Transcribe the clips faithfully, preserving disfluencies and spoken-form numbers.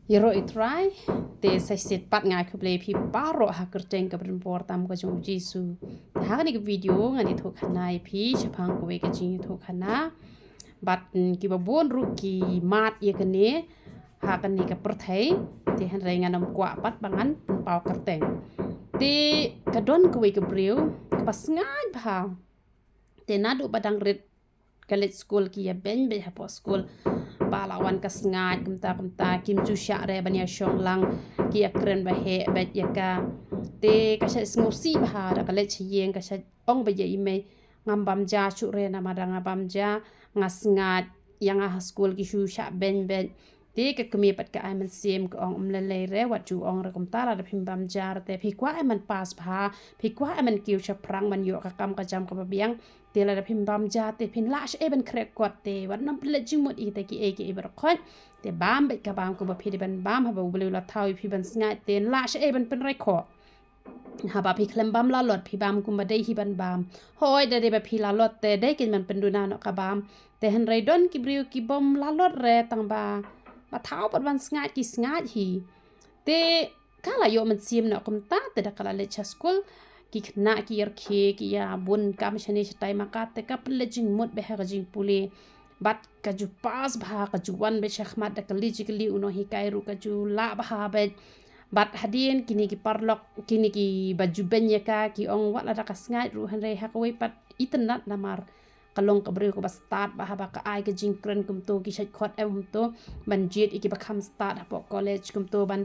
Ïaroh ïa u Trai, te sa shisien pat nga ai khublei ïa phi baroh ha ka kyrteng kaba donbor tam ka jong u Jisu. Te ha kane ka video ngan ïathuh khana ïa phi shaphang kawei ka jingïathuh khana. Bad, mm, kiba bun ruh ki mad ïa kane ha kane ka pyrthei. Te hynrei ngan ym kwah pat ba ngan pynpaw kyrteng. Te ka don kawei ka briew kaba sngaid bha. Te naduh ba dang rit ka leit skul ki ïa beiñ beit hapoh skul. Ba la wan ka sngaid kumta kumta, kim ju shah re ban ïa shong lang, ki ïa kren ba heh beit ïa ka. Te ka shait sngewsih bha, da ka leit sha ïing ka shait ong beit ïa i mei, ngam bam ja shuh re, namar da nga bam ja nga sngaid, ïa nga ha skul ki shu shah beiñ beit. Te ka kmie pat ka ai mynsiem, ka ong, ym lei lei re, wat ju ong re kumta, lada phim bam ja re te phi kwah em ban pass bha, phi kwah em ban kiew shaphrang ban ïoh ka kam ka jam kaba biang. Te lada phim bam ja te phin lah shaei ban khreh kot, te wat nym pynleit jingmut ïa kita kiei kiei baroh khoit. Te bam beit ka bam kumba phi dei ban bam, haba U Blei u la thaw ïa phi ban sngaid te lah shaei ban pynrai khoh. Haba phi khlem bam lalot, phi bam kumba dei hi ban bam. Hooid, da dei ba phi lalot te dei kein ban pynduna noh ka bam. Te hynrei don ki briew ki bym lalot re, tang ba, ba thaw pat ban sngaid ki sngaid hi. Te ka la ïoh mynsiem noh kumta, te da ka la leit sha skul, ki khynnah ki ïa rkhie, ki ïa bun kam shane shatai, ma ka te ka pynleit jingmut beit ha ka jingpule. Bad ka ju pass bha, ka ju wan beit shakhmat, da kylli jingkylli u nonghikai ruh ka ju lah bha beit. Bad hadien kine ki paralok, kine kiba ju beiñ ïa ka, ki ong wat lada ka sngaid ruh hynrei ha kawei pat itynnad, namar ka long ka briew kaba stad bha, haba ka ai ka jingkren kumto, ki shait khot em kumto ban jied ïa kiba kham stad hapoh college kumto, ban,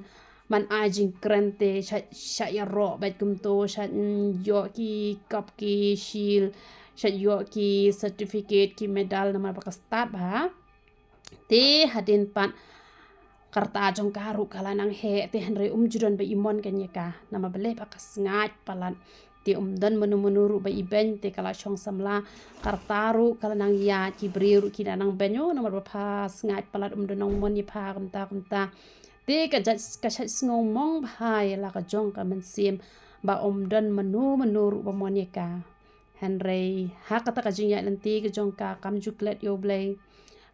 ban ai jingkren te shait, shait ïaroh beit kumto, shait, mm, ïoh ki cup ki shield, shait ïoh ki certificate ki medal, namar ba ka stad bha. Te hadien pat ka rta jong ka ruh ka la nang heh, te hynrei um ju don ba i mon kane ïa ka, namar balei, ba ka sngaid palat. Te um don mano mano ruh ba i beiñ, te ka la shong samla. Ka rta ruh ka la nang ïaid, ki briew ruh ki la nang beiñ, o, namar ba pha sngaid palat, um don nongmon ïa pha kumta kumta. Te ka jait, ka shait sngewmong bha ïa la ka jong ka mynsiem ba um don mano mano ruh ba mon ïa ka. Hynrei ha kata ka jingïaid lynti ka jong ka, kam ju klet ïa U Blei.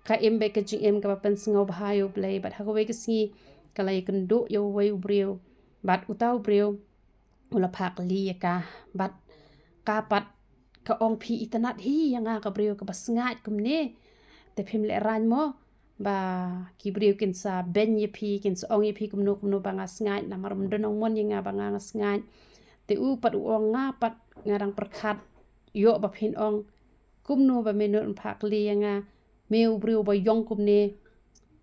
Ka im beit ka jingim kaba pynsngewbha ïa U Blei, bad ha kawei ka sngi ka la ïakynduh ïa uwei u briew. Bad uta u briew u la phah kylli ïa ka, bad ka pat ka ong, phi itynnad hi ïa nga, ka briew kaba sngaid kumne. Te phim lehraiñ mo ba ki briew kin sa beiñ ïa phi, kin sa ong ïa phi kumno kumno ba nga sngaid, namar um don nongmon ïa nga ba nga, nga sngaid. Te u pat u ong, nga pat nga dang pyrkhat ïoh ba phin ong, kumno ba me nud ban phah kylli ïa nga, me u briew ba ïong kumne.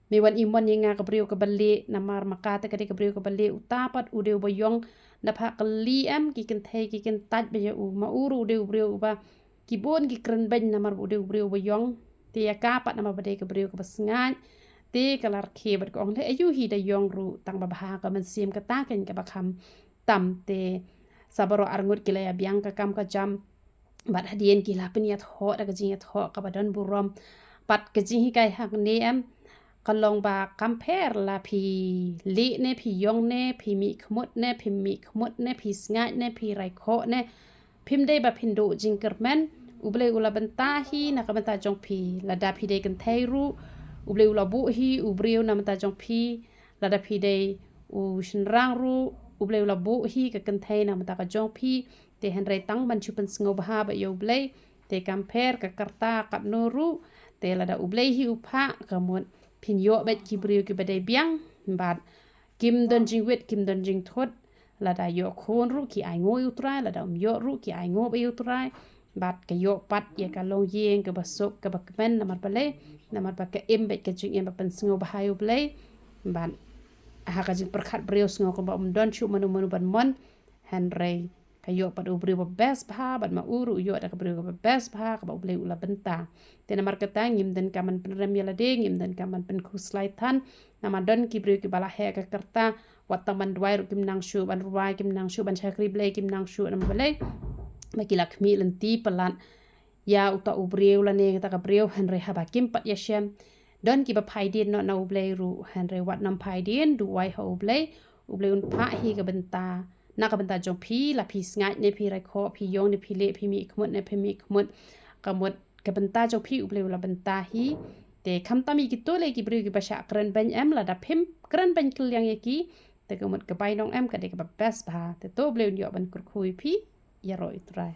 Me wan im mon ïa nga ka briew kaba lieh, namar ma ka te ka dei ka briew kaba lieh. Uta pat u dei uba ïong, da phah kylli em, ki kynthei ki kyntait bha ïa u. Ma u ruh u dei u briew uba ki bun ki kren beiñ, namar u dei u briew uba ïong. Te ïa ka pat, namar ba dei ka briew kaba sngaid, te ka la rkhie bad ka ong, leh aïu hi da ïong ruh, tang ba bha ka mynsiem, kata keiñ kaba kham tam. Te sa baroh arngut ki la ïa biang ka kam ka jam. Bad hadien ki la pynïathoh da ka jingïathoh kaba don burom. Bad ka jinghikai hangne em, ka long ba kam pher la phi lieh ne phi ïong ne, phi mih khmut ne phim mih khmut ne, phi sngaid ne phi rai khoh ne, phim dei ba phin duh jingkyrmen. U Blei u la bynta hi na ka bynta jong phi. Lada phi dei kynthei ruh, U Blei u la buh hi u briew na bynta jong phi. Lada phi dei u shynrang ruh, U Blei u la buh hi ka kynthei na bynta ka jong phi. Te hynrei tang ban shu pynsngewbha bha ïa U Blei. Te kam pher ka rta katno ruh, te lada U Blei hi u phah, ka mut phin ïoh beit ki briew kiba dei biang. Bad kim don jingwit, kim don jingthut. Lada ïoh khun ruh ki ainguh ïa U Trai, lada um ïoh ruh ki ainguh bha ïa U Trai. Bad ka ïoh pat ïa ka longïing kaba suk kaba kmen, namar balei, namar ba ka im beit ka jingim ba pynsngewbha ïa U Blei. Bad ha ka jingpyrkhat briew sngew kumba um don shuh mano mano ban mon. Hynrei ka ïoh pat u briew ba best bha, bad ma u ruh u ïoh da ka briew kaba best bha, kaba U Blei u la bynta. Te namar kata ngim donkam ban pynrem ïa lade, ngim donkam ban pynkhuslai than. Namar don ki briew kiba la heh ka rta, wat tang ban duwai ruh kim nang shuh, ban rwai kim nang shuh, ban shakri Blei kim nang shuh, namar balei? Ba ki la khmih lynti palat ïa uta u briew lane kata ka briew, hynrei haba kim pat ïashem, don kiba phai dien noh na U Blei ruh. Hynrei wat nym phai dien, duwai ha U Blei, U Blei un phah hi ka bynta na ka bynta jong phi. La phi sngaid ne phi rai khoh, phi ïong ne phi lieh, phi mih khmut ne phim mih khmut, ka mut ka bynta jong phi U Blei u la bynta hi. Te khamtam ïa kito lei ki briew kiba shah kren beiñ em, lada phim kren beiñ kylliang ïa ki, te ka mut ka bainong em ka dei kaba best bha. Te to Blei un ïoh ban kyrkhu ïa phi. Ïaroh ïa u Trai.